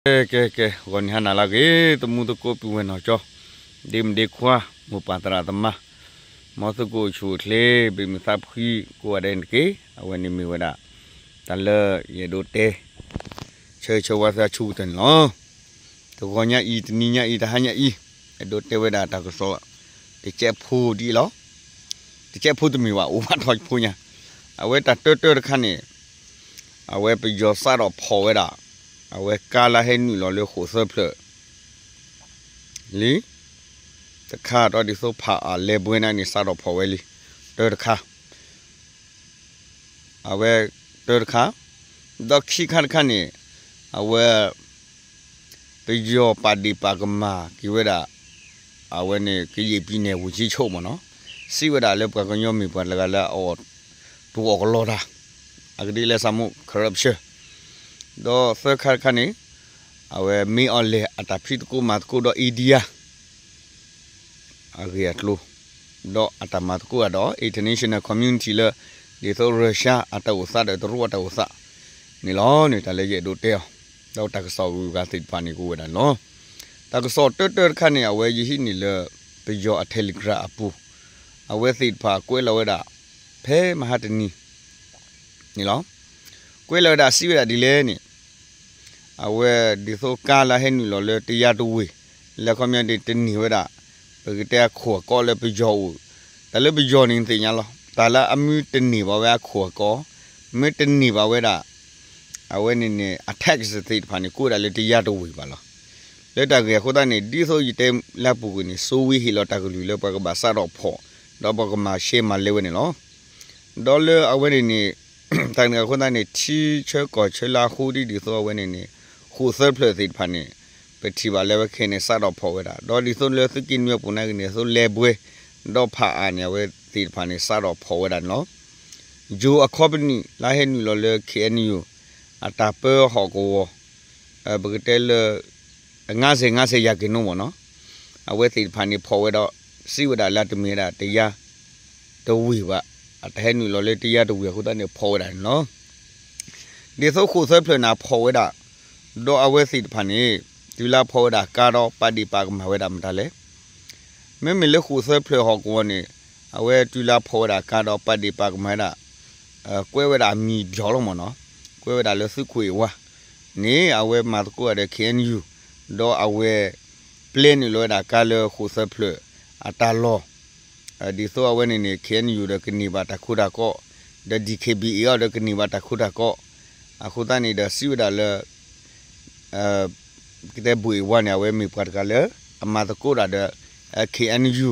ကဲ ကဲ ကဲ ဂီၤနံၤဟါနၤလၢအဂ့ၤ သမူသကိးပုၢ်ဝဲၢ်နီၢ်ကၠီ, ဒ့မုၣ်ဒ့ခွါ မိၢ်ပၢ်သရၣ်သမါ, မ်သုကအိၣ်ဆူၣ်အိၣ်ချ့ ဘၣ်မုာ်သးဖှံ ကိးဂၤဒဲးန့ၣ်တက့ၢ်. အဝဲန့ၣ်မ့ၢ်ဝဲဒၣ် တၢ်လၢယအဲၣ်ဒိးတဲ ဆၢဂ့ၤဆၢဝါသုအဆိကတၢၢ်န့ၣ်လီၤ. တဂီၤညါအံၤ တနံၤညါအံၤ တဟါညါအံၤ အဲၣ်ဒိးတဲဝဲဒၣ်တၢ်ကစီၣ် တကဲးဖိဒ်အံၤလီၤ. တကဲးဖိတမ့ၢ်ဘၣ် အိၣ်ဘၣ်ထီၣ်ဖိညါ, အဝဲတၢ်တၢတၢတခါန့ၣ် အဝဲပယီၤစးထီၣ်ဖီၣ်ဝဲဒၣ် အဝဲကါလၢဟဲနုာ်လီၤလၢဃိာ်သၢဖျၢၣ်လံ တခါဒီးဒ်သိးဖးအါလဲၤဘှဲနၤန့ၣ် စးထီၣ်ဖီၣ်ဝဲလံ တၢတခါ အဝဲတၢတခါ, ဒီးခံခါတခါန့ၣ် အဝဲ ပယီၤပာ်ဒ့ၣ်ပာ်ကမၣ်က့ၤဝဲဒၣ် အဝဲန့ၣ် ကယဲၢ်ပံၤနဲၣ်ဝံၤဆံဆိမ့ၢ်နီၤ, စံးဝဲဒၣ်လၢပှၤကညီမ့ၢ်ပှၤတဂၤလၢအအီၣ်တူၢ်အီၣ်ကလီတၢ် အကဒ်လဲၣ်ဆၣ်မိၣ် corruption, ဒီးသၢခါတခါန့ၣ် အဝဲမ့ၢ်အီၤလဲၣ်အတၢ်ဖံးသကိးမၤသကိးဒီး India အဂ့ၢ်အကျိၤ, ဒီးအတၢ်မၤသကိးဒီး international community လၢ ဒ်သိး Russia အတၢ်အိၣ်သးဒီးတရူးအတၢ်အိၣ်သးန့ၣ်လီၤန့ၣ် တၢ်လၢယအဲၣ်ဒိးတဲအီၤ, ဒီးတၢ်ကစီၣ်ဂုၤဂၤသ့ၣ်တဖၣ်န့ၣ်ကအိၣ်ဝဲဒၣ်န့ၣ်လီၤ. တၢ်ကစီၣ်တၢတၢတခါန့ၣ် အဝဲယဟံးန့ၢ်လၢ ပယီၤအ Telegram အပူၤ, အဝဲသ့ၣ်တဖၣ်ကွဲးလီၤဝဲဒၣ် ဖဲမဟါတနံၤ န့ၣ်လီၤ. ကွဲးလီၤဝဲဒၣ်စံးဝဲဒၣ်ဒ်လဲၣ်န့ၣ် အဝဲဒ်သိးကါလၢဟဲနုာ်လီၤလၢတယါတဝ့ၢ် လၢခီပညီန့ၣ်တန့ၢ်ဝဲဒၣ် ပကတဲအခိၣ်အကီးလၢပယီၤအိၣ်, တၢ်လၢပယီၤန့ၣ်သ့ၣ်ညါလီၤ. တၢ်လၢအမ့ၢ်တန့ၢ်ဘၣ်ဝဲအခိၣ်အကီး မ့ၢ်တန့ၢ်ဘၣ်ဝဲဒၣ် အဝဲန့ၣ်န့ၣ် အ tax သ့ၣ်တဖၣ်န့ၣ် ကအိၣ်ဝဲဒၣ်လၢတယါတဝ့ၢ်ဘၣ်လီၤ. လၢတၢ်ဂ့ၢ်အဃိသတးန့ၣ် ဒ်သိးယတဲလၢပူၤကွံာ်န့ၣ် စိဝ့ဟ့ၣ်လီၤတၢ်ကလုၢ်လၢပှၤကဘၣ်စးထီၣ်ဖီၣ် ဒီးပှၤကမၤရှဲမၤလဲဝဲန့ၣ်လီၤ. ဒီးလၢအဝဲန့ၣ်န့ၣ် တၢ်န့ၣ်အဃိသတးန့ၣ် ထံဆၢကီၢ်ဆၢလၢအဃိဒ်ဒ်သိးအဝဲန့ၣ်န့ၣ် ဃိာ်သၢဖျၢၣ်သ့ၣ်တဖၣ်န့ၣ် ပထံၣ်ဘၣ်လၢအဝဲခဲအံၤန့ၣ် စးထီၣ်ဖီၣ်ဝဲဒၣ် ဒီးဒ်သိးလၢသုးက့နွံအပူၤနာ်က့န့ၣ် သိးလဲၤဘှဲ ဒီးဖးအါန့ၣ် အဝဲသ့ၣ်တဖၣ်န့ၣ် စးထီၣ်ဖီၣ်ဝဲဒၣ်န့ၣ်လီၤ. ယိၤ အ company လၢဟဲနုာ်လီၤလၢ KNU အတၢ်ပၢဟီၣ်ကဝီၤ ပကတဲလၢ ငါးဆယ် ငါးဆယ် ရာခိုင်နှုန်း မ့ၢ်နီၤ, အဝဲသ့ၣ်တဖၣ်န့ၣ်ဖီၣ်ဝဲဒီး စံးဝဲဒၣ်လၢတမ့ၢ်ဝဲဒၣ်တယါတဝ့ၢ်ဘၣ်, အတဟဲနုာ်လီၤလၢတယါတဝ့ၢ်အဃိသတးန့ၣ် ဖီၣ်ဝဲဒၣ်န့ၣ်လီၤ. ဒ်သိးဃိာ်သၢဖျၢၣ်န့ၣ်ဖီၣ်ဝဲဒၣ်, ဒီးအဝဲသ့ၣ်တဖၣ်န့ၣ် တုၤလၢဖီၣ်ဝဲဒၣ်ကါဒီးပာ်ဒ့ၣ်ပာ်ကမၣ်ဝဲဒၣ်မတၤလဲၣ်. မ့မ့ၢ်လၢဃိာ်သၢဖျၢၣ်ဟီၣ်ကဝီၤန့ၣ် အဝဲတုၤလၢဖီၣ်ဝဲဒၣ်ကါဒီးပာ်ဒ့ၣ်ပာ်ကမၣ်ဝဲဒၣ် ကွဲးဝဲဒၣ်အမံၤဘျီၣ်လီၤမ့ၢ်နီၤ, ကွဲးဝဲဒၣ်လၢသုးခိၣ်အ့ၣ်ဝါန့ၣ် အဝဲမၤသကိးဒီး KNU ဒီးအဝဲ ပျဲနုာ်လီၤဝဲဒၣ်ကါလၢဃိာ်သၢဖျၢၣ်အတၢ်လီၢ်, ဒ်သိးအဝဲန့ၣ်န့ၣ် KNU ဒီးကန့ၢ်ဘၣ်တၢ်ခိတၢ်ကီ, ဒီး DKBA အီၤဒီးကန့ၢ်ဘၣ်တၢ်ခိတၢ်ကီ, အဃိသတးန့ၣ်ဒီးစံးဝဲဒၣ်လၢ ကတဲဘိၣ်အ့ၣ်ဝါန့ၣ် အဝဲမ့ၢ်ပှၤတဂၤလၢ အမၤသကိးတၢ်ဒီး KNU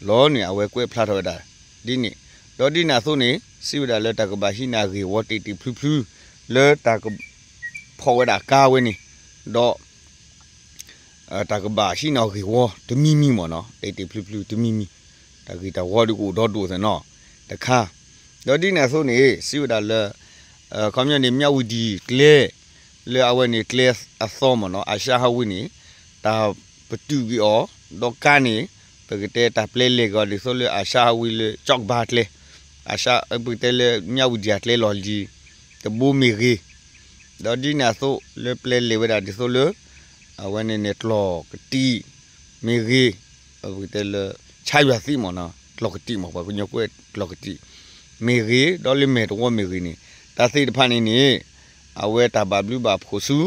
လီၤန့ၣ် အဝဲကွဲးဖျါထီၣ်ဝဲဒၣ်ဒ်န့ၣ်, ဒီးဒ်န့ၣ်အသိးန့ၣ် စံးဝဲဒၣ်လၢတၢ်ကဘၣ်ဟံးန့ၢ်အဂ့ၢ်ဝီတ့ၢ်တ့ၢ်ဖျုဖျု လၢတၢ်ကဖီၣ်ဝဲဒၣ်ကါဝဲန့ၣ်, ဒီး တၢ်ကဘၣ်ဟံးန့ၢ်အဂ့ၢ်ဝီတမံၤမံၤမ့ၢ်နီၤ, တ့ၢ်တ့ၢ်ဖျုဖျုတမံၤမံၤ, တၢ်ဂ့ၢ်တၢ်ဝီဒုးကအိၣ်ဒီဒူၣ်သ့ၣ်နီၤ, တခါ, ဒီးဒ်န့ၣ်အသိးန့ၣ် စံးဝဲဒၣ်လၢ ခီပညီန့ၣ် မြဝတီကျဲ လၢအဝဲန့ၣ်ကျဲအသီမ့ၢ်နီၤ အာရှဟိုဝ့ၣ်န့ၣ် တၢ်ပတုာ်က့ၤအီၤ, ဒီးကါန့ၣ် ပကတဲတၢ်ပျဲလဲၤက့ၤအီၤဒ်သိးလၢ အာရှဟိုဝ့ၣ် လၢ ကျောက်ဘါ ကျဲ, အာရှ ပကတဲလၢ မြဝတီ အကျဲလီၢ်လံၤတဘိမ့ၢ်ဂ့ၤ, ဒီးဒ်န့ၣ်အသိးလၢပျဲလဲၤဝဲဒၣ်ဒ်သိးလၢ အဝဲန့ၣ်န့ၣ် ကျီၢ်ကတံာ်မ့ၢ်ဂ့ၤ, ပကတဲလၢ ဆါယွၤသံမ့ၢ်နီၤ ကျီၢ်ကတံာ်မ့ၢ် ပှၤကညီကွဲးကျီၢ်ကတံာ်မ့ၢ်ဂ့ၤ ဒီးလၢမဲာ်တဝီမ့ၢ်ဂ့ၤန့ၣ် တၢ်သ့ၣ်တဖၣ်န့ၣ်န့ၣ် အဝဲတၢ်ဘၣ်ဘျုးဘၣ်ဖှိၣ်ဆူ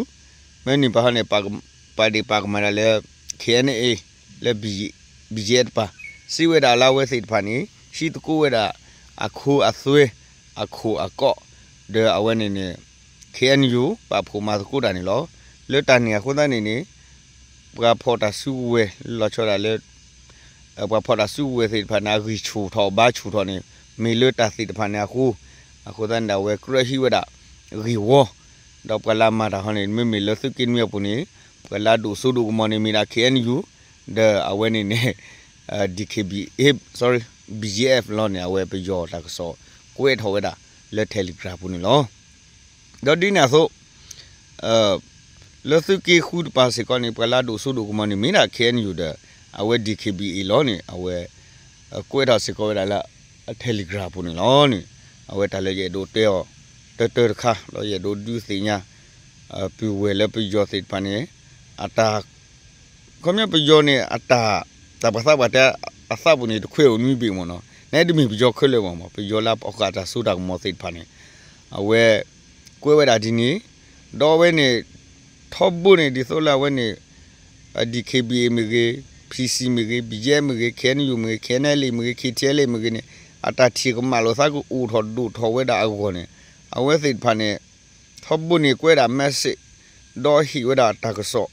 မ့ၢ်န့ၣ်ပှၤဟီန့ၣ် ပာ်ဒ့ၣ်ပာ်ကမၣ်ဒၣ်လၢ KNA လၢ BGF တပၤ စံးဝဲဒၣ်လၢအဝဲသ့ၣ်တဖၣ်န့ၣ် ဟံးသကိးဝဲဒၣ် အခိအသွဲ အခိၣ်အကီး ဒီးအဝဲန့ၣ်န့ၣ် KNU ပာ်ဖှိၣ်မၤသကိးတၢ်န့ၣ်လီၤ. လၢတၢ်န့ၣ်အဃိသတးန့ၣ်န့ၣ် ပှၤဖီၣ်တၢ်စုကဝဲၤ လီၤဆီဒၣ်လၢ ပှၤဖီၣ်တၢ်စုကဝဲၤသ့ၣ်တဖၣ်န့ၣ် အဂံၢ်ဆူၣ်ထီၣ်ဘါဆူၣ်ထီၣ်န့ၣ် မ့ၢ်လၢတၢ်သ့ၣ်တဖၣ်န့ၣ်အဃိ, အဃိသတးန့ၣ်ဒီး အဝဲကြၢးဟံးဝဲဒၣ်ဂ့ၢ်ဝီ, ဒီးပှၤလၢအမၤတၢ်ဟီန့ၣ် မ့မ့ၢ်လၢသုးက့နွံအပူၤန့ၣ် ပှၤလၢအဒိၣ်စိဒိၣ်ကမီၤန့ၣ်မ့ၢ်ဒၣ် KNU ဒီးအဝဲန့ၣ်န့ၣ် DKBA, sorry, BGF လီၤန့ၣ် အဝဲပယီၤတၢ်ကစီၣ်ကွဲးထီၣ်ဝဲဒၣ်လၢ Telegram ပူၤန့ၣ်လီၤ. ဒီးဒ်န့ၣ်အသိး လၢသုးက့ဃုတပၤစ့ၢ်ကီးန့ၣ် ပှၤလၢအဒိၣ်စိဒိၣ်ကမီၤန့ၣ် မ့ၢ်ဒၣ် KNU ဒီး အဝဲ DKBA လီၤန့ၣ် အဝဲ ကွဲးထီၣ်စ့ၢ်ကီးဝဲဒၣ်လၢ Telegram ပူၤန့ၣ်လီၤန့ၣ် အဝဲတၢ်လၢယအဲၣ်ဒိးတဲအီၤ တၢတၢတခါ ဒီးယအဲၣ်ဒိးဒုးသ့ၣ်ညါ ပုၢ်ဝဲၢ်လၢပယီၤသ့ၣ်တဖၣ်န့ၣ် အတၢ် ခီပညီပယီၤန့ၣ် အတၢ် တၢ်ပှၤသးပှၢ်တဲအသးပူၤန့ၣ် တခွဲးအိၣ်နွံဘ့ၣ်မ့ၢ်နီၤ, နတမ့ၢ်ပယီၤခဲလၢာ်ဘၣ်မ့ၢ် ပယီၤလၢအဃာ်တၢ်စိတၢ်ကမီၤသ့ၣ်တဖၣ်န့ၣ် အဝဲ ကွဲးဝဲဒၣ်ဒ်န့ၣ်, ဒီးအဝဲန့ၣ် ထီဘိန့ၣ် ဒ်သိးလၢအဝဲန့ၣ် DKBA မ့ၢ်ဂ့ၤ, PC မ့ၢ်ဂ့ၤ, BGF မ့ၢ်ဂ့ၤ, KNU မ့ၢ်ဂ့ၤ, KNLA မ့ၢ်ဂ့ၤ, KTLA မ့ၢ်ဂ့ၤန့ၣ် အတၢ်ထံၣ်ကမၣ်လိာ်သးကအိၣ်ထီၣ်ဒိၣ်ထီၣ်ဝဲဒၣ်အဂီၢ်န့ၣ် အဝဲသ့ၣ်တဖၣ်န့ၣ် ထီဘိန့ၣ်ကွဲးဒၣ် message ဒီးဟ့ၣ်ဝဲဒၣ်တၢ်ကစီၣ်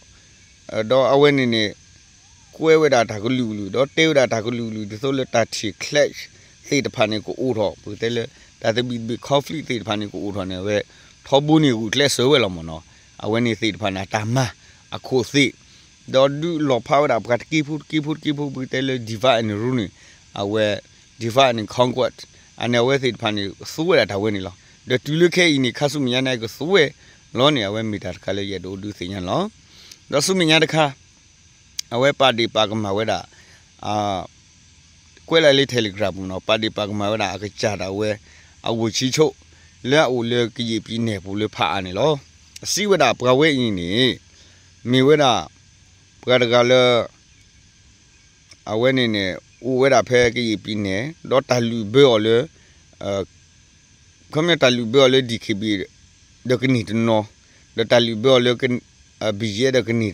ဒီးအဝဲန့ၣ်န့ၣ် ကွဲးဝဲဒၣ်တၢ်ကလုာ်ကလုာ် ဒီးတဲဝဲဒၣ်တၢ်ကလုာ်ကလုာ် ဒ်သိးလၢတၢ်ထံၣ် clash သ့ၣ်တဖၣ်န့ၣ်ကအိၣ်ထီၣ် ပကတဲလၢ တၢ်သဘံၣ်သဘုၣ် conflict သ့ၣ်တဖၣ်န့ၣ်ကအိၣ်ထီၣ်န့ၣ် အဝဲ ထီဘိန့ၣ်ဂုာ်ကျဲးစၢးဝဲလီၤမ့ၢ်နီၤ, အဝဲန့ၣ်သ့ၣ်တဖၣ်န့ၣ် အတၢ်မၤအခိၣ်သ့ၣ် ဒီးဒုးလီၤဖးဝဲဒၣ်ပှၤတက့ဖိတက့ဖိ ပကတဲလၢ divide and rule န့ၣ် အဝဲ divide and conquer အန့ၣ်အဝဲသ့ၣ်တဖၣ်န့ၣ် သူဝဲဒၣ်တၢ်ဝဲန့ၣ်လီၤ. ဒီးတုၤလၢခဲအံၤန့ၣ် ခါဆူမဲာ်ညါန့ၣ်ကသူဝဲလီၤန့ၣ် အဝဲမ့ၢ်တၢ်တခါလၢယအဲၣ်ဒိးဒုးသ့ၣ်ညါန့ၣ်လီၤ. ဒီးဆူမဲာ်ညါတခါ အဝဲပာ်ဒ့ၣ်ပာ်ကမၣ်ဝဲဒၣ် ကွဲးလၢ Telegram ပူၤနီၤ ပာ်ဒ့ၣ်ပာ်ကမၣ်ဝဲဒၣ်အကစၢ်ဒၣ်ဝဲ အဝိုလ်ချုပ် လၢအအိၣ်လၢကယံာ်ပံၤနဲၣ်ပူၤလၢဖးအါန့ၣ်လီၤ. စံးဝဲဒၣ်ပှၤဝဲအံၤန့ၣ် မ့ၢ်ဝဲဒၣ် ပှၤတဂၤလၢ အဝဲန့ၣ်န့ၣ် အိၣ်ဝဲဒၣ်ဖဲကယံာ်ပံၤနဲၣ် ဒီးတၢ်လုၢ်ဘၢအီၤလၢ ခီပညီတၢ်လုၢ်ဘၢအီၤလၢ DKBA ဒီးကန့ၢ်တနီၤ ဒီးတၢ်လုၢ်ဘၢအီၤလၢ BGF ဒီးကန့ၢ်တနီၤ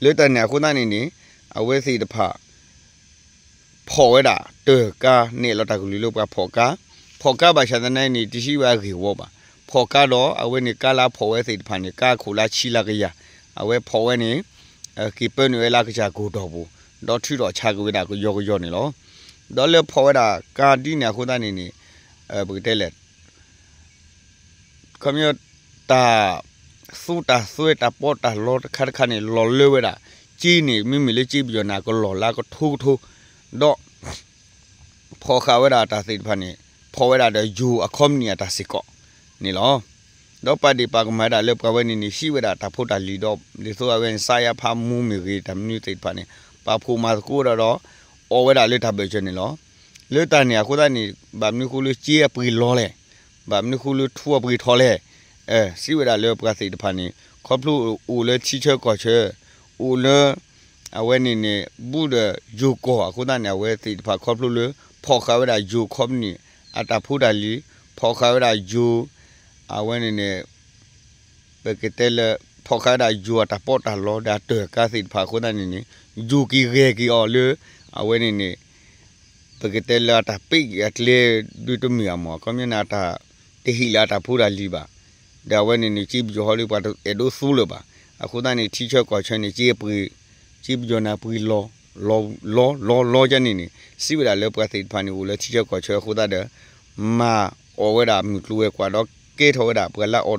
လၢတၢ်န့ၣ်အဃိသတးန့ၣ်န့ၣ် အဝဲသ့ၣ်တဖၣ် ဖီၣ်ဝဲဒၣ်တၢ်ကါ နဲၣ်လီၤတၢ်ကလုၢ်လၢပှၤဖီၣ်ကါ, ဖီၣ်ကါဘၣ်ဆၣ်သနာ်န့ၣ် တဟံးဝဲအဂ့ၢ်ဝီဘၣ်. ဖီၣ်ကါဒီး အဝဲန့ၣ်ကါလၢအဖီၣ်ဝဲသ့ၣ်တဖၣ်န့ၣ် ကါအခိၣ်လၢဆံလၢကယၤ, အဝဲဖီၣ်ဝဲန့ၣ် က့ၤပၢနုာ်ဝဲလၢအကစၢ်ကိၢ်တီၢ်ပူၤ, ဒီးထုးထီၣ်ဆါက့ၤဝဲဒၣ်ကယီကယီန့ၣ်လီၤ. ဒီးလၢဖီၣ်ဝဲဒၣ်ကါဒ်န့ၣ်အဃိသတးန့ၣ်န့ၣ် ပကတဲလဲၣ် ခီပညီ တၢ်သူတၢ်သွဲတၢ်ပီးတၢ်လီတခါတခါန့ၣ် လီၤလၢဝဲဒၣ် က့န့ၣ် မ့မ့ၢ်လၢက့ပယီၤန့ၣ် အကလီၢ်လၢအကထိကထိ, ဒီး ဖီၣ်ဃာ်ဝဲဒၣ်တၢ်သ့ၣ်တဖၣ်န့ၣ် ဖီၣ်ဝဲဒၣ်ဒီးယိၤအcompanyအတၢ်စ့ၢ်ကီးန့ၣ်လီၤ. ဒီးပာ်ဒ့ၣ်ပာ်ကမၣ်ဝဲဒၣ်လၢပှၤဝဲန့ၣ်န့ၣ် ဟံးဝဲဒၣ်တၢ်ဖိတၢ်လံၤဒီး ဒ်သိးအဝဲန့ၣ် စါယါဖးမူမ့ၢ်ဂ့ၤ တၢ်မနုၤသ့ၣ်တဖၣ်န့ၣ် ပာ်ဖှိၣ်မၤသကိးဝဲဒၣ်ဒီး အီၣ်ဝဲဒၣ်လၢတၢ်ဘၢၣ်စၢၤန့ၣ်လီၤ. လၢတၢ်န့ၣ်အဃိသတးန့ၣ် ဘၣ်မနုၤဃိလၢက့အပှ့ၤလီၤလဲၣ်, ဘၣ်မနုၤဃိလၢထူအပှ့ၤထီၣ်လဲၣ်, စံးဝဲဒၣ်လၢပှၤသ့ၣ်တဖၣ်န့ၣ် ခီဖျိအိၣ်လၢထံဆၢကီၢ်ဆၢ, အိၣ်လၢ အဝဲန့ၣ်န့ၣ် ဘူးဒီးယိၤကီၢ်အဃိသတးန့ၣ် အဝဲသ့ၣ်တဖၣ်ခီဖျိလၢ ဖီၣ်ဃာ်ဝဲဒၣ်ယိၤcompany အတၢ်ဖိတၢ်လံၤ, ဖီၣ်ဃာ်ဝဲဒၣ်ယိၤ အဝဲန့ၣ်န့ၣ် ပကတဲလၢ ဖီၣ်ဃာ်ဝဲဒၣ်ယိၤအတၢ်ပီးတၢ်လီဒီးအတၢ်ကါသ့ၣ်တဖၣ်အဃိသတးန့ၣ်န့ၣ် ယိၤက့ၤဂဲၤက့ၤအီၤလၢ အဝဲန့ၣ်န့ၣ် ပကတဲလၢအတၢ်ပ့းက့ၤအကျဲဒုးတမုာ်အမး ခီပညီန့ၣ် အတၢ်တဟ့ၣ်လၢအတၢ်ဖိတၢ်လံၤဘၣ်. ဒီးအဝဲန့ၣ်န့ၣ် က့ပယီၤဟီလၢပှၤတအဲၣ်ဒိးသူလၢၤဘၣ်. အဃိသတးန့ၣ် ထံဆၢကီၢ်ဆၢန့ၣ် က့ပှ့ၤ က့ပယီၤန့ၣ်ပှ့ၤလီၤ လီၤလီၤလီၤလီၤကန့ၣ်န့ၣ် စံးဝဲဒၣ်လၢပှၤသ့ၣ်တဖၣ်န့ၣ် အိၣ်လၢထံဆၢကီၢ်ဆၢအဃိသတးဒီး မၤအီၣ်ဝဲဒၣ်မုၢ်ကျိၤဝဲၤကွာ်ဒီးကဲထီၣ်ဝဲဒၣ်ပှၤလၢအအိၣ်တဝီၣ်ကလီၤလၢတၢ်ဘၢၣ်စၢၤအ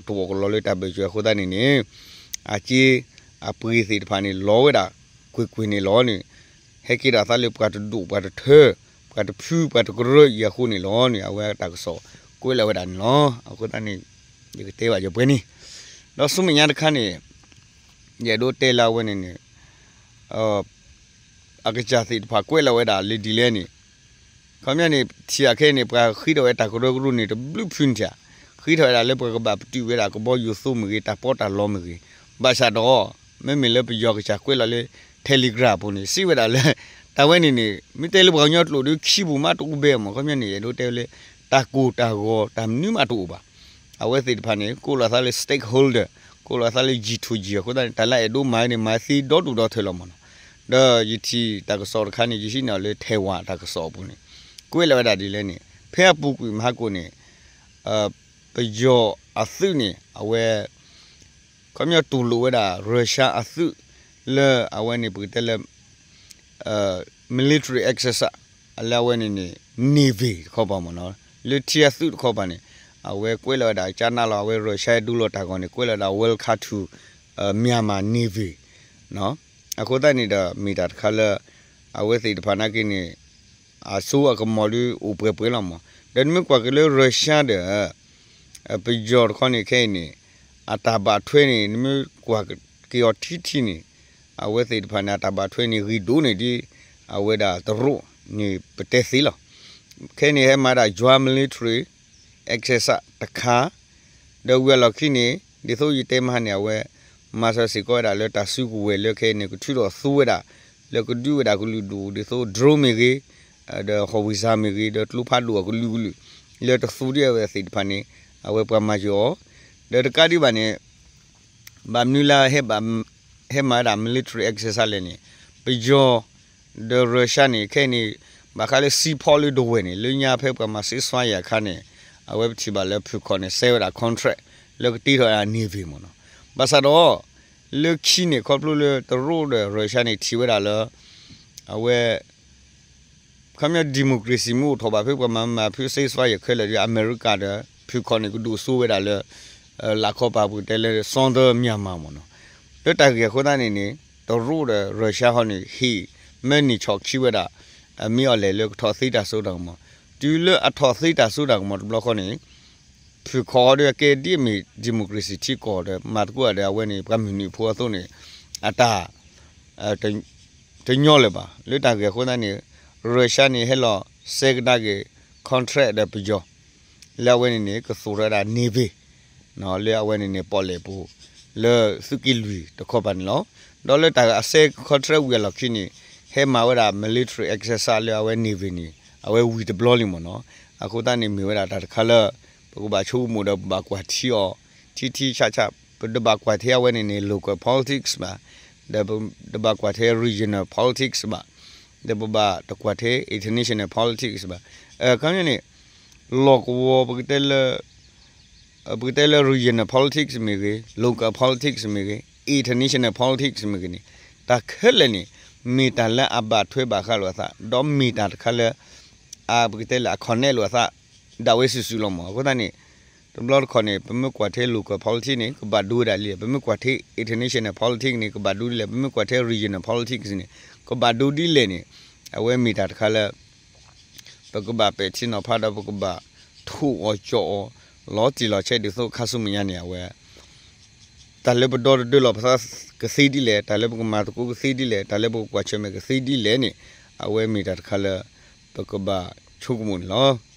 ဃိသတးန့ၣ်န့ၣ် အက့ အပှ့ၤသ့ၣ်တဖၣ်န့ၣ် လီၤဝဲဒၣ်ကွ့ၢ်ကွ့ၢ်န့ၣ်လီၤန့ၣ် ဟဲက့ၤဒီးအသးလၢပှၤတဒူၣ်ပှၤတထၢ ပှၤတဖုပှၤတကရၢအံၤအဃိန့ၣ်လီၤန့ၣ် အဝဲတၢ်ကစီၣ်ကွဲးလီၤဝဲဒၣ်န့ၣ်လီၤ. အဃိသတးန့ၣ် ယကတဲဘၣ်ယပှဲၤန့ၣ် ဒီးဆူမဲာ်ညါတခါန့ၣ် ယအဲၣ်ဒိးတဲလၢအဝဲန့ၣ်န့ၣ် အကစၢ်သ့ၣ်တဖၣ်ကွဲးလီၤဝဲဒၣ်လၢဒ်လဲၣ်န့ၣ် ခီပညီန့ၣ် ထံၣ်အခဲအံၤန့ၣ် ပှၤဃ့ထီၣ်ဝဲတၢ်ကရၢကရိန့ၣ် တဘျုးဖုန့ၣ်ထံၣ်, ဃ့ထီၣ်ဝဲဒၣ်လၢပှၤကဘၣ်ပတုာ်ဝဲဒၣ်ကဘီယူၤသိမ့ၢ်ဂ့ၤ တၢ်ပီးတၢ်လီမ့ၢ်ဂ့ၤ, ဘၣ်ဆၣ်ဒီး မ့မ့ၢ်လၢပယီၤကစၢ်ကွဲးလီၤလၢ Telegram အပူၤန့ၣ် စံးဝဲဒၣ်လၢ တၢ်ဝဲန့ၣ်န့ၣ် မ့ၢ်တဲလၢပှၤကညီကျိာ်ဒီးခံပူၤမးတအိၣ်ဘၣ်မး ခီပညီန့ၣ် အဲၣ်ဒိးတဲဝဲလၢ တၢ်ကိၢ်တၢ်ဂီၤတၢ်မနုၤမးတအိၣ်ဘၣ်. အဝဲသ့ၣ်တဖၣ်န့ၣ် ကိးလီၤသးလၢ stakeholder ကိးလီၤသးလၢ ယံၤထူယံၤ အဃိသတးန့ၣ် တၢ်လၢအဲၣ်ဒိးမၤန့ၣ် မၤသ့ဒီဒူၣ်ဒီထၢၣ်လီၤမးနီၤ. ဒီးယထံၣ်တၢ်ကစီၣ်တခါန့ၣ် ယဟံးန့ၢ်အီၤလၢ Taiwan တၢ်ကစီၣ်အပူၤန့ၣ် ကွဲးလီၤဝဲဒၣ်ဒ်လဲၣ်န့ၣ် ဖဲအပူၤကွံာ်မဟါကိၣ်န့ၣ် ပယီၤအသုးန့ၣ် အဝဲ ခီပညီတူၢ်လိာ်ဝဲဒၣ် Russia အသုး လၢအဝဲန့ၣ်ပကတဲလၢ military exercise လၢအဝဲန့ၣ်န့ၣ် Navy တခီပၤမ့ၢ်နီၤ လၢထံအသုးတခီပၤန့ၣ် အဝဲကွဲးလီၤဝဲဒၣ် ကနၣ်လီၤ အဝဲ Russia ဒူလီၤတၢ်ဂီၤန့ၣ် ကွဲးလီၤဝဲဒၣ် Welcome to Myanmar Navy အဃိသတးန့ၣ်ဒီး မ့ၢ်တၢ်တခါလၢ အဝဲသ့ၣ်တဖၣ်နာ်က့န့ၣ် အစိအကမီၤဒုးအိၣ်ပှဲၤပှဲၤလီၤမး. ဒီးနမ့ၢ်ကွၢ်က့ၤလၢ Russia ဒီး ပယီၤတခီန့ၣ်ခဲအံၤန့ၣ် အတၢ်ဘၣ်ထွဲန့ၣ် နမ့ၢ်ကွၢ်က့ၤအီၤထံထံန့ၣ် အဝဲသ့ၣ်တဖၣ်န့ၣ် အတၢ်ဘၣ်ထွဲန့ၣ် ဂ့ၤဒိၣ်န့ၢ်ဒ် အဝဲဒၣ်တရူးန့ၣ် ပတဲသ့လီၤ. ခဲအံၤန့ၣ် ဟဲမၤဒၣ် joint military exercise တခါ ဒီးဝံၤအလီၢ်ခံန့ၣ် ဒ်သိးယတဲမဟါန့ၣ် အဝဲ မၤစၢၤစ့ၢ်ကီးဝဲဒၣ်လၢတၢ်စုကဝဲၤလၢခဲအံၤန့ၣ် ကထုးထီၣ်သူဝဲဒၣ် လၢကဒုးဝဲဒၣ်ကလုာ်ဒူၣ် ဒ်သိး drone မ့ၢ်ဂ့ၤ, ဒီး howitzer မ့ၢ်ဂ့ၤ, ဒီးကျိဖးဒိၣ်အကလုာ်ကလုာ် လၢတသူဒ်အဝဲသ့ၣ်တဖၣ်န့ၣ် အဝဲပှၤမၤစၢၤအီၤ, ဒီးတကးဒံးဘၣ်န့ၣ် ဘၣ်မနုၤလၢ ဟဲမၤဝဲဒၣ် military exercise လဲၣ်န့ၣ် ပယီၤ ဒီး Russia န့ၣ် ခဲအံၤန့ၣ် ဘၣ်ဃးလၢ seaport လၢဒဝဲၢ်န့ၣ် လၢညါဖဲပှၤမၤ ceasefire အခါန့ၣ် အဝဲပထံၣ်ဘၣ်လၢဖုၣ်ခီၣ်န့ၣ် စဲဝဲဒၣ် contract လၢကတ့ထီၣ်ဝဲဒၣ် navy မ့ၢ်နီၤ, ဘၣ်ဆၣ်ဒီး လၢခံန့ၣ် ခီဖျိလၢတရူးဒီး Russia န့ၣ် ထံၣ်ဝဲဒၣ်လၢ အဝဲ ခီပညီ democracy မ့ၢ်အိၣ်ထီၣ်ဘၣ်ဖဲပှၤမၤမၤဖု ceasefire ခဲလၢာ်ဒီး အမဲရကၤဒီး ဖုၣ်ခီၣ်န့ၣ် ကဒိၣ်စိဝဲဒၣ်လၢ လၢခီပၤပကတဲလၢ Southern Myanmar မ့ၢ်နီၤ, လၢတၢ်ဂ့ၢ်အဃိသတးန့ၣ်န့ၣ် တရူးဒီး Russia ဟီန့ၣ် ဟ့ၣ်မၢန့ၢ်ဆီၣ်ခံဝဲဒၣ် မ့ၢ်အီၤလဲၣ်လၢကထီၣ်သ့တၢ်စိတၢ်ကမီၤ, တုၤလၢအထီၣ်သ့တၢ်စိတၢ်ကမီၤတဘျီဃီန့ၣ် ဖုၣ်ခီၣ်ဟီဒီးကဲဒ်အမ့ၢ် democracy ထံကီၢ်ဒီး မၤသကိးဒီးအဝဲန့ၣ် ပှၤမုၢ်နုာ်ဖိအသိးန့ၣ် အတၢ် တညီလၢၤဘၣ်. လၢတၢ်ဂ့ၢ်အဃိသတးန့ၣ် Russia န့ၣ် ဟဲလီၤစဲကဒါက့ၤ contract ဒီးပယီၤ လၢအဝဲန့ၣ်န့ၣ် ကသူၣ်ထီၣ်ဝဲဒၣ် navy လၢအဝဲန့ၣ်န့ၣ် ပီၣ်လဲၣ်ပူၤ လၢသုးက့လွံၢ်တခီပၤန့ၣ်လီၤ. ဒီးလၢတၢ်အစဲ contract ဝံၤအလီၢ်ခံန့ၣ် ဟဲမၤဝဲဒၣ် military exercise လၢအဝဲ navy န့ၣ် အဝဲဝံၤတဘျီလံမ့ၢ်နီၤ. အဃိသတးန့ၣ် မ့ၢ်ဝဲဒၣ်တၢ်တခါလၢ ပကဘၣ်ဆိကမိၣ်ဒီးပဘၣ်ကွၢ်ထံအီၤ ထံထံဆးဆး, ပတဘၣ်ကွၢ်ထဲအဝဲန့ၣ်န့ၣ် local politics ဘၣ်, ဒီးပတဘၣ်ကွၢ်ထဲ regional politics ဘၣ်, ဒီးပဘၣ်တကွၢ်ထဲ international politics ဘၣ်. အခီပညီန့ၣ် လီၢ်ကဝီၤ ပကတဲလၢ ပကတဲလၢ regional politics မ့ၢ်ဂ့ၤ, local politics မ့ၢ်ဂ့ၤ, international politics မ့ၢ်ဂ့ၤန့ၣ် တၢ်ခဲလၢာ်န့ၣ် မ့ၢ်တၢ်လၢအဘၣ်ထွဲဘၣ်ဃးလိာ်အသး ဒီးမ့ၢ်တၢ်တခါလၢ အ ပကတဲလၢအ connect လိာ်အသး ဒၣ်ဝဲစုာ်စုာ်လီၤမး. အဃိသတးန့ၣ် တဘျီတခီၣ်န့ၣ် ပမ့ၢ်ကွၢ်ထဲ local politics န့ၣ် ကဘၣ်ဒိဝဲဒၣ်ဒ်လဲၣ်, ပမ့ၢ်ကွၢ်ထဲ international politics န့ၣ် ကဘၣ်ဒိဒ်လဲၣ်, ပမ့ၢ်ကွၢ်ထဲ regional politics န့ၣ် ကဘၣ်ဒိဒ်လဲၣ်န့ၣ် အဝဲမ့ၢ်တၢ်တခါလၢ ပကဘၣ်ပဲာ်ထံနီၤဖးဒီး ပကဘၣ်ထိၣ်အီၤကၠီအီၤ လီၤတံၢ်လီၤဆဲး ဒ်သိးခါဆူမဲာ်ညါန့ၣ် အဝဲ တၢ်လၢပဒီတဒၢလီၤပသးကသ့ဒ်လဲၣ်, တၢ်လၢပကမၤသကိးကသ့ဒ်လဲၣ်, တၢ်လၢပကကွၢ်ဆၢၣ်မဲာ်ကသ့ဒ်လဲၣ်န့ၣ် အဝဲမ့ၢ်တၢ်တခါလၢ ပကဘၣ်ဆိကမိၣ်န့ၣ်လီၤ.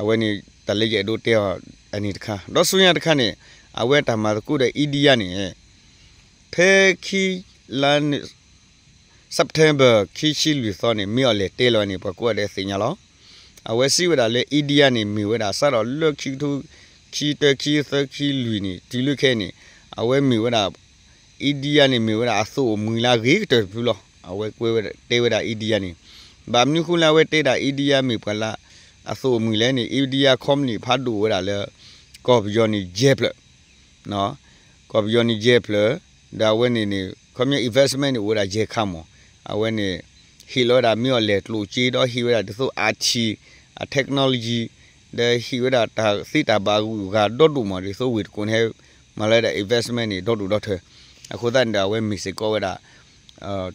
အဝဲန့ၣ် တၢ်လၢယအဲၣ်ဒိးတဲအီၤအန့ၣ်တခါ, ဒီးဆူညါတခါန့ၣ် အဝဲတၢ်မၤသကိးဒီး India န့ၣ် ဖဲခံလါ September ခံဆံလွံၢ်သီန့ၣ် မ့ၢ်အီၤလဲၤတဲလီၤန့ၣ် ပှၤကိးဂၤဒဲးသ့ၣ်ညါလီၤ. အဝဲစံးဝဲဒၣ်လၢ India န့ၣ် မ့ၢ်ဝဲဒၣ် စးထီၣ်လၢခံကထိ ခံတၢ ခံသၢ ခံလွံၢ်န့ၣ် တုၤလၢခဲအံၤန့ၣ် အဝဲမ့ၢ်ဝဲဒၣ် India န့ၣ် မ့ၢ်ဝဲဒၣ်အသိၣ်အမှံၤလၢအဂ့ၤကတၢၢ်တဖုလီၤ. အဝဲကွဲးဝဲဒၣ် တဲဝဲဒၣ် India န့ၣ် ဘၣ်မနုၤဃိလၢအဝဲတဲဒၣ် India မ့ၢ်ပှၤလၢအသိၣ်အမှံၤလဲၣ်န့ၣ် India company ဖးဒိၣ်ဝဲဒၣ်လၢ ကီၢ်ပယီၤန့ၣ်ယဲၢ်ဖျၢၣ် ကီၢ်ပယီၤန့ၣ်ယဲၢ်ဖျၢၣ်, ဒီးအဝဲန့ၣ်န့ၣ် ခီပညီ investment န့ၣ် အိၣ်ဝဲဒၣ်ယဲၢ်ခါမး, အဝဲန့ၣ် ဟ့ၣ်လီၤဝဲဒၣ် မ့ၢ်အီၤလဲၤကျိၣ်စ့ ဒီးဟ့ၣ်ဝဲဒၣ်ဒ်သိး IT, အ technology, ဒီးဟ့ၣ်ဝဲဒၣ်တၢ်သ့တၢ်ဘၣ်အဂုၤအဂၤဒီဒိၣ်မး ဒ်သိးဝ့ၢ်တကိးန့ၣ် ဟဲမၤလၢဒၣ် investment န့ၣ် ဒီဒိၣ်ဒီထၢ, အဃိသတးန့ၣ်ဒီး အဝဲမ့ၢ်စ့ၢ်ကီးဝဲဒၣ်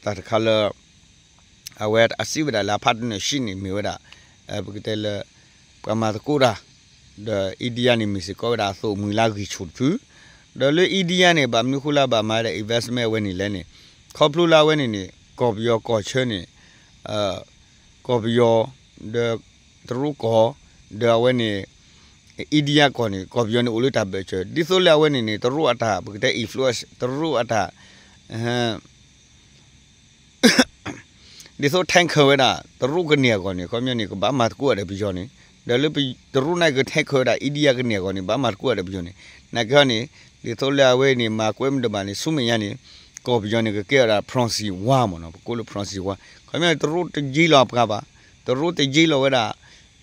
တၢ်တခါလၢ အဝဲအစံးဝဲဒၣ်လၢအ partnership န့ၣ် မ့ၢ်ဝဲဒၣ် ပကတဲလၢ ပှၤမၤသကိးတၢ် ဒီး India န့ၣ် မ့ၢ်စ့ၢ်ကီးဝဲဒၣ်အသိၣ်မှံၤလၢအဂံၢ်ဆူၣ်တဖု, ဒီးလၢ India န့ၣ် ဘၣ်မနုၤဃိလၢအဘၣ်မၤဝဲဒၣ် investment အဝဲန့ၣ်လဲၣ်န့ၣ် ခီဖျိလၢအဝဲန့ၣ်န့ၣ် ကီၢ်ပယီၤကီၢ်ဆၢန့ၣ် ကီၢ်ပယီၤ ဒီး တရူးကီၢ် ဒီးအဝဲန့ၣ် India ကီၢ်န့ၣ် ကီၢ်ပယီၤန့ၣ်အိၣ်လၢတၢ်ဘၢၣ်စၢၤ ဒ်သိးလၢအဝဲန့ၣ်န့ၣ် တရူးအတၢ် ပကတဲ influence တရူးအတၢ် ဒ်သိး tanker ဝဲဒၣ် တရူးကန့ၢ်အဂီၢ်န့ၣ် ခီပညီန့ၣ် ကဘၣ်မၤသကိးဒီးပယီၤန့ၣ်, ဒီးလၢတရူးန့ၣ်က tanker ဝဲဒၣ် India ကန့ၢ်အဂီၢ်န့ၣ် ဘၣ်မၤသကိးဒီးပယီၤန့ၣ်, နာ်က့ဟီန့ၣ် ဒ်သိးလၢအဝဲန့ၣ် မၤကွဲမုာ်တဘၣ်န့ၣ် ဆူမဲာ်ညါန့ၣ် ကီၢ်ပယီၤန့ၣ် ကကဲဝဲဒၣ် proxy war မ့ၢ်နီၤ, ပကိးလၢ proxy war, ခီပညီန့ၣ် တရူးတယ့လီၤအပှၤဘၣ်, တရူးတယ့လီၤဝဲဒၣ်,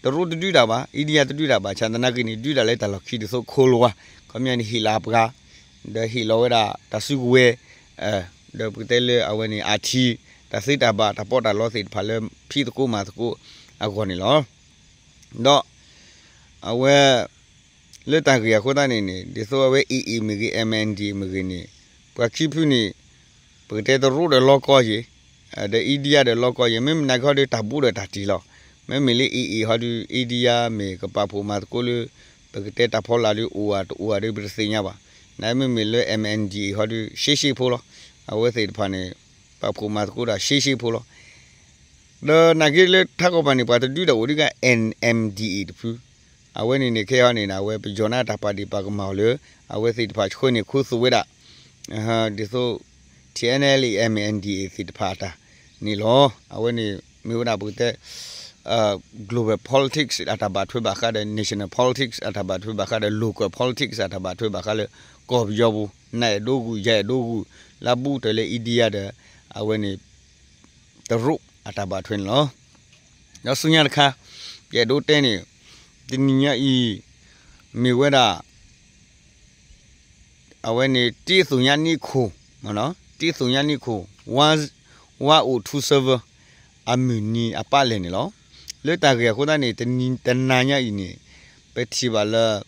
တရူးတဒုးတၢ်ဘၣ်, India တဒုးတၢ်ဘၣ်, ဆၣ်သနာ်က့န့ၣ် ဒုးတၢ်လၢတၢ်လီၢ်ခံ ဒ်သိး Cold War, ခီပညီန့ၣ် ဟ့ၣ်လီၤအပှၤ ဒီးဟ့ၣ်လီၤဝဲဒၣ်တၢ်စုကဝဲၤ, ဒီးပကတဲလၢအဝဲန့ၣ် IT, တၢ်သ့တၢ်ဘၣ် တၢ်ပီးတၢ်လီသ့ၣ်တဖၣ်လၢဖံးသကိးမၤသကိးအဂီၢ်န့ၣ်လီၤ. ဒီးအဝဲ လၢတၢ်ဂ့ၢ်အဃိသတးန့ၣ်န့ၣ် ဒ်သိးအဝဲ AA မ့ၢ်ဂ့ၤ MNDAA မ့ၢ်ဂ့ၤန့ၣ် ပှၤခံဖုန့ၣ် ပကတဲတရူးဒီးလီၢ်ကီၢ်ယဲၢ်, ဒီး India ဒီးလီၢ်ကီၢ်ယဲၢ်, မ့မ့ၢ်နာ်က့ဟီဒီးတၢ်ဘူးဒီးတၢ်တံၢ်လီၤ. မ့မ့ၢ်လၢ AA ဟီဒီး India မ့ၢ်ကပာ်ဖှိၣ်မၤသကိးလၢ ပကတဲတၢ်ဖီလာ်ဒီးအိၣ်ဧါတအိၣ်ဧါဒီးပတသ့ၣ်ညါဘၣ်. နာ်မ့မ့ၢ်လၢ MNDAA ဟီဒီး ရှဲရှဲဖိလီၤ. အဝဲသ့ၣ်တဖၣ်န့ၣ် ပာ်ဖှိၣ်မၤသကိးတၢ်ရှဲရှဲဖိလီၤ. ဒီးနာ်က့လၢထးကီၢ်ပၤန့ၣ် ပှၤတဒုးတၢ်အိၣ်ဒံးက NMDAA တဖု, အဝဲန့ၣ်န့ၣ် ခဲအံၤန့ၣ် အဝဲပယီၤန့ၣ်တၢ်ပာ်ဒ့ၣ်ပာ်ကမၣ်အီၤလၢ အဝဲသ့ၣ်တဖၣ်ဆှၢန့ၢ်ခူသူၣ်ဝဲဒၣ် ဒ်သိး T N L A M N D A သ့ၣ်တဖၣ်အတၢ်န့ၣ်လီၤ. အဝဲန့ၣ်မ့ၢ်ဝဲဒၣ်ပကတဲ global politics အတၢ်ဘၣ်ထွဲဘၣ်ဃးဒီး national politics အတၢ်ဘၣ်ထွဲဘၣ်ဃးဒီး local politics အတၢ်ဘၣ်ထွဲဘၣ်ဃးလၢ ကီၢ်ပယီၤပူၤ နအဲၣ်ဒိးဂုာ် ယအဲၣ်ဒိးဂုာ် လၢအဘူးကတၢၢ်လၢ India ဒီး အဝဲန့ၣ် တရူးအတၢ်ဘၣ်ထွဲန့ၣ်လီၤ. ဒီးဆူညါတခါ ယအဲၣ်ဒိးတဲန့ၣ် တနံၤညါအံၤ မ့ၢ်ဝဲဒၣ် အဝဲန့ၣ် တ့သိၣ်ညါနံၣ်ခိၣ် တ့သိၣ်ညါနံၣ်ခိၣ် one oh two seven အမုၢ်နံၤအပၢ်လဲၣ်န့ၣ်လီၤ. လၢတၢ်ဂ့ၢ်အဃိသတးန့ၣ် တနံၤတနၤညါအံၤန့ၣ် ပထံၣ်ဘၣ်လၢ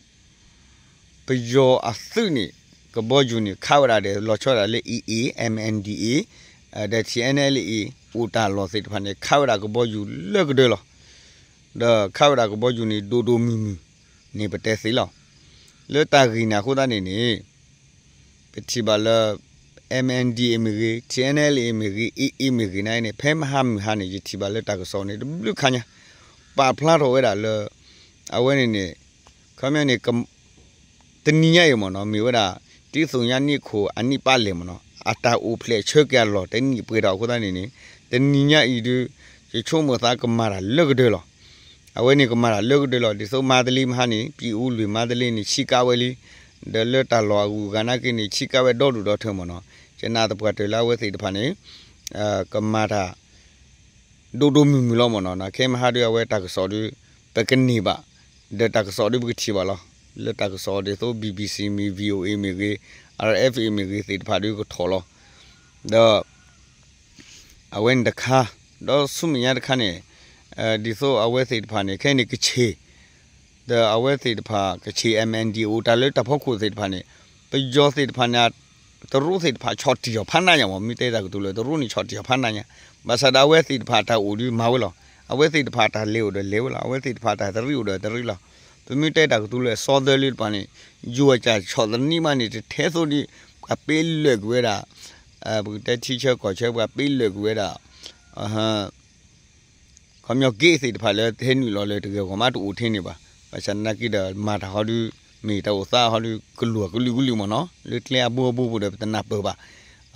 ပယီၤအသုးန့ၣ် ကဘီယူၤန့ၣ် ခးဝဲဒၣ်ဒီး လီၤဆီဒၣ်လၢ A A, M N D A ဒီး T N L A အိၣ်တၢ်လီၢ်သ့ၣ်တဖၣ်န့ၣ် ခးဝဲဒၣ်ကဘီယူၤလၢကဒၢလီၤ. ဒီးခးဝဲဒၣ်ကဘီယူၤန့ၣ် ဒိၣ်ဒိၣ်မုၢ်မုၢ်န့ၣ် ပတဲသ့လီၤ. လၢတၢ်ဂ့ၢ်န့ၣ်အဃိသတးန့ၣ်န့ၣ် ပထံၣ်ဘၣ်လၢ M N D A မ့ၢ်ဂ့ၤ, T N L A မ့ၢ်ဂ့ၤ, A A မ့ၢ်ဂ့ၤန့ၣ် ဖဲမဟါမုၢ်ဟါန့ၣ် ယထံၣ်ဘၣ်လၢတၢ်ကစီၣ်န့ၣ် တဘျုးခါညါ ပာ်ဖျါထီၣ်ဝဲဒၣ်လၢ အဝဲန့ၣ်န့ၣ် ခီပညီန့ၣ် တနံၤညါအံၤမ့ၢ်နီၤ မ့ၢ်ဝဲဒၣ် တ့သိၣ်ညါနံၣ်ခိၣ်အနံၣ်ပၢ်လဲၣ်မ့ၢ်နီၤ အတၢ်အိၣ်ဖျဲၣ်ဆၢက့ၤအလီၢ်တနံၣ်ပှဲၤထီၣ်အဃိသတးန့ၣ်န့ၣ် တနံၤညါအံၤဒုး ယဆိကမိၣ်သးကမၤတၢ်လၢကဒၢလီၤ. အဝဲန့ၣ်ကမၤတၢ်လၢကဒၢလီၤ ဒ်သိးမါတလ့မဟါန့ၣ် ပြည်ဦးလွင်မါတလ့န့ၣ် ဆံးကါဝဲလံ ဒီးလၢတၢ်လီၢ်အဂုၤအဂၤနာ်က့န့ၣ် ဆံးကါဝဲဒီဒူၣ်ဒီထၢမ့ၢ်နီၤ ယနာ်သပှၢ်တၢၢ်လၢအဝဲသ့ၣ်တဖၣ်န့ၣ် ကမၤတၢ် ဒိၣ်ဒိၣ်မုၢ်မုၢ်လီၤမ့ၢ်နီၤ ခဲမဟါဒုးအဝဲတၢ်ကစီၣ်ဒုး ပကန့ၢ်ဘၣ် ဒီးတၢ်ကစီၣ်ဒုးပကထံၣ်ဘၣ်လီၤ. လၢတၢ်ကစီၣ်ဒ်သိး B B C မ့ၢ် V O A မ့ၢ်ဂ့ၤ R F A မ့ၢ်ဂ့ၤသ့ၣ်တဖၣ်ဒုးကထီၣ်လီၤ. ဒီး အဝဲန့ၣ်တခါ ဒီးဆူမဲာ်ညါတခါန့ၣ် ဒ်သိးအဝဲသ့ၣ်တဖၣ်န့ၣ် ခဲအံၤန့ၣ်ကဆ့ၣ် ဒီးအဝဲသ့ၣ်တဖၣ် ကဆ့ၣ် M N D A အိၣ်တၢ်လၢတၢ်ဖီခိၣ်သ့ၣ်တဖၣ်န့ၣ် ပယီၤသ့ၣ်တဖၣ်န့ၣ် တရူးသ့ၣ်တဖၣ်ဆီၣ်တံၢ်အီၤဖးနးညါမ့ၢ် မ့ၢ်တဲတၢ်ကတိၤလၢတရူးန့ၣ်ဆီၣ်တံၢ်အီၤဖးနးညါ ဘၣ်ဆၣ်ဒီးအဝဲသ့ၣ်တဖၣ်အတၢ်အိၣ်ဒုးမၤဝဲလီၤ. အဝဲသ့ၣ်တဖၣ်အတၢ်လဲၤအိၣ်ဒီးလဲၤဝဲလီၤ. အဝဲသ့ၣ်တဖၣ်အတၢ်တရံးအိၣ်ဒီးတရံးလီၤ. ပမ့ၢ်တဲတၢ်ကတိၤလၢအစီသၢလံတပၤန့ၣ် ယိၤအကၢ်ဆီၣ်သနံးမးန့ၣ် တထဲသိးဒ် ပှၤပ့လၢာ်ကွံာ်ဝဲဒၣ် ပကတဲထံဆၢကီၢ်ဆၢ ပှၤပ့လၢာ်ကွံာ်ဝဲဒၣ် ခီပညီက့သ့ၣ်တဖၣ်လၢဟဲနုာ်လီၤလၢတဂ့ၤဂီၢ်မးတအိၣ်ထဲန့ၣ်ဘၣ်. ဘၣ်ဆၣ်သနာ်က့ဒီးမၤတၢ်ဟီဒုး မ့ၢ်တၢ်အိၣ်သးဟီဒုး ကလုာ်ကလုာ်ကလုာ်မ့ၢ်နီၤ လၢကျဲအဘိအဘိပူၤဒီးပတနၢ်ပၢၢ်ဘၣ်.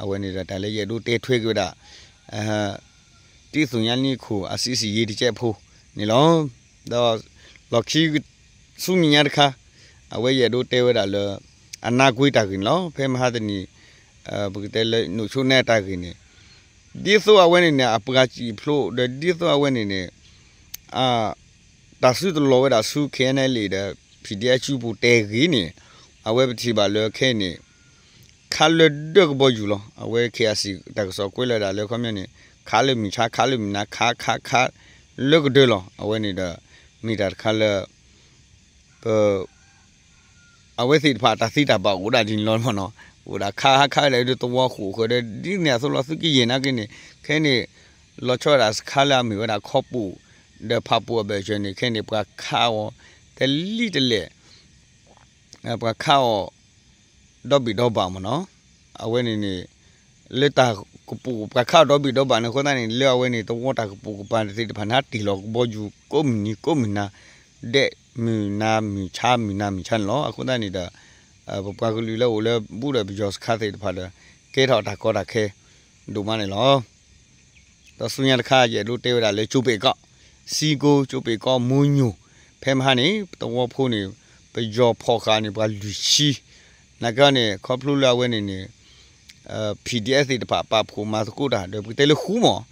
အဝဲန့ၣ်ဒီးတၢ်လၢယအဲၣ်ဒိးတဲထွဲက့ၤဝဲဒၣ် တံၢ်သူၣ်ညါနံၣ်ခိၣ်အစံးစံးယ့တကဲးဖိန့ၣ်လီၤ. ဒီးလီၢ်ခံ ဆူမဲာ်ညါတခါ အဝဲယအဲၣ်ဒိးတဲဝဲဒၣ်လၢ အနါကွ့တၢ်ဂ့ၢ်န့ၣ်လီၤ. ဖဲမဟါတနံၤ ပကတဲလၢနုၢ်ဆိနဲတၢ်ဂ့ၢ်န့ၣ် ဒ်သိးအဝဲန့ၣ်န့ၣ် အပှၤစံၣ်ဖျိးဒီးဒ်သိးအဝဲန့ၣ်န့ၣ် တၢ်စုတလီၤဝဲဒၣ်ဆူ K N L A ဒီး P D F စုပူၤတဲဂ့ၤန့ၣ် အဝဲပထံၣ်ဘၣ်လၢခဲအံၤန့ၣ် ခးလၢဒၢကဘီယူၤလီၤ. အဝဲ K I C တၢ်ကစီၣ်ကွဲးလၢဒၣ်လၢခီပညီန့ၣ် ခးလၢမုၢ်ဆါ ခးလၢမုၢ်နၤ ခးခးခး လၢကဒၢလီၤ. အဝဲန့ၣ်ဒီး မ့ၢ်တၢ်တခါလၢ ပ အဝဲသ့ၣ်တဖၣ်အတၢ်သ့တၢ်ဘၣ်အိၣ်ဒၣ်ဒ်န့ၣ်လီၤမ့ၢ်နီၤ. အိၣ်ဒၣ်ခးခးခးဒၣ်ဒ်သဝီဃိၣ်ဃၢၤဒီး ဒ်န့ၣ်အသိးလီၤ သုကယဲၢ်နာ်က့န့ၣ် ခဲန့ၣ် လီၤဆီဒၣ်တၢ်စခါလၢအမ့ၢ်ဝဲဒၣ်ခီပူၤ ဒီးဖးပူၤအဘၢၣ်စၢၤန့ၣ် ခဲန့ၣ် ပှၤခးအီၤ တလံၣ်တလဲၣ် ပှၤခးအီၤ ဒီဘ့ၣ်ဒီဘၣ်မ့ၢ်နီၤ. အဝဲန့ၣ်န့ၣ် လၢတၢ်ကပိာ်ပှၤခးအီၤဒီဘ့ၣ်ဒီဘၣ်န့ၣ်အဃိသတးန့ၣ် လၢအဝဲန့ၣ် သဝီတၢ်ကပိာ်ကပၤသ့ၣ်တဖၣ်န့ၣ် ဟးတ့ၢ်လီၤကဘီယူၤကိးမုၢ်နံၤကိးမုၢ်နၤ ဒဲးမုၢ်နၤမုၢ်ဆါမုၢ်နၤမုၢ်ဆါန့ၣ်လီၤ. အဃိသတးန့ၣ်ဒီး ပပှၤကလုာ်လၢအိၣ်လၢဘူးဒီးပယီၤစခါသ့ၣ်တဖၣ်ဒီး ကဲထီၣ်တၢ်ကီတၢ်ခဲ ဒိၣ်မးန့ၣ်လီၤ. ဒီးဆူညါတခါ ယအဲၣ်ဒိးတဲဝဲဒၣ်လၢကၠိပ့ၣ်ကီၢ် စံကိ ကၠိပ့ၣ်ကီၢ် မိညိၣ် ဖဲမဟါန့ၣ် သဝီဖိန့ၣ် ပယီၤဖီၣ်ဃာ်န့ၣ် ပှၤလွံၢ်ဆံ နာ်က့န့ၣ် ခီဖျိလၢအဝဲန့ၣ်န့ၣ် P D F သ့ၣ်တဖၣ် ပာ်ဖှိၣ်မၤသကိးတၢ် ဒီးပကတဲလၢဃူမီၢ်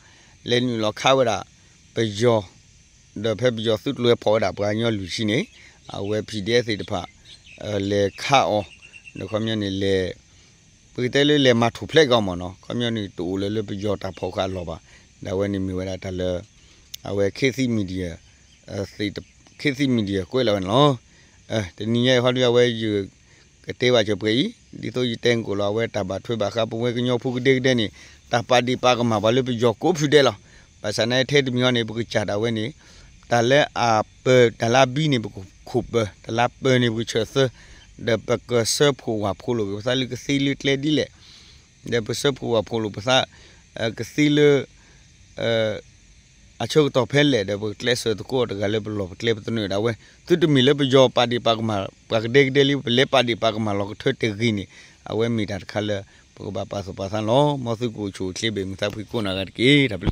လဲၤနုာ်လီၤခးဝဲဒၣ် ပယီၤ ဒီးဖဲပယီၤသုးကျိၤဖီၣ်ဝဲဒၣ် ပှၤကညီလွံၢ်ဆံန့ၣ် အဝဲ P D F သ့ၣ်တဖၣ် လဲၤခးအီၤ ဒီးခီပညီန့ၣ်လဲၤ ပကတဲလၢလဲၤမၤထူၣ်ဖျဲးကီးမ့ၢ်နီၤ ခီပညီန့ၣ် တအိၣ်လၢၤလၢပယီၤတၢ်ဖီၣ်ဃာ်အလီၢ်ဘၣ်. ဒီးအဝဲန့ၣ်မ့ၢ်ဝဲဒၣ်တၢ်လၢ အဝဲ ခေတ်သစ်မီဒီယာ ခေတ်သစ်မီဒီယာ ကွဲးလီၤဝဲန့ၣ်လီၤ. တနံၤညါအံၤဟီဒုး အဝဲယ ကတဲဘၣ်စၢၤပှဲၤအံၤ ဒ်သိးယတဲကိးလီၤ အဝဲတၢ်ဘၣ်ထွဲဘၣ်ဃး ပဝဲကညီဖိကဒဲကဒဲန့ၣ် တၢ်ပာ်ဒ့ၣ်ပာ်ကမၣ်ပှၤလၢပယီၤကိးဖုဒဲးလီၤ. ဘၣ်ဆၣ်န့ၣ်ထဲတမံၤဟီန့ၣ် ပကစၢ်ဒၣ်ဝဲန့ၣ် တၢ်လၢအပၢၤ တၢ်လၢအဘံန့ၣ် ပကခိၣ်ပၢၤ တၢ်လၢအပၢၤန့ၣ် ပကဆၢသၢ ဒီးပကစၢဖှိၣ်ဝၢ်ဖှိၣ်လိာ်က့ၤပသးလၢကသ့လၢကျဲဒ်လဲၣ် ဒီးပစၢဖှိၣ်ဝၢ်ဖှိၣ်လိာ်ပသး ကသ့လၢ အဆၢကတီၢ်ဖဲလဲၣ်ဒီး ပကကျဲးစၢးသကိးအီၤတဂၤလၢပလီၢ်ပကျဲပသနၢၣ်ဒၣ်ဝဲ, သုတမ့ၢ်လၢပယီၤပာ်ဒ့ၣ်ပာ်ကမၣ် ပှၤကဒဲကဒဲလံ ပလဲၤပာ်ဒ့ၣ်ပာ်ကမၣ်လီၤကထၢတဂ့ၤန့ၣ် အဝဲမ့ၢ်တၢ်တခါလၢ ပကဘၣ်ပာ်သူၣ်ပာ်သးလီၤ. မ်သုကအိၣ်ဆူၣ်အိၣ်ချ့ဘၣ်မုာ်သးဖှံကိးနီၢ်ဂၤတက့ၢ်.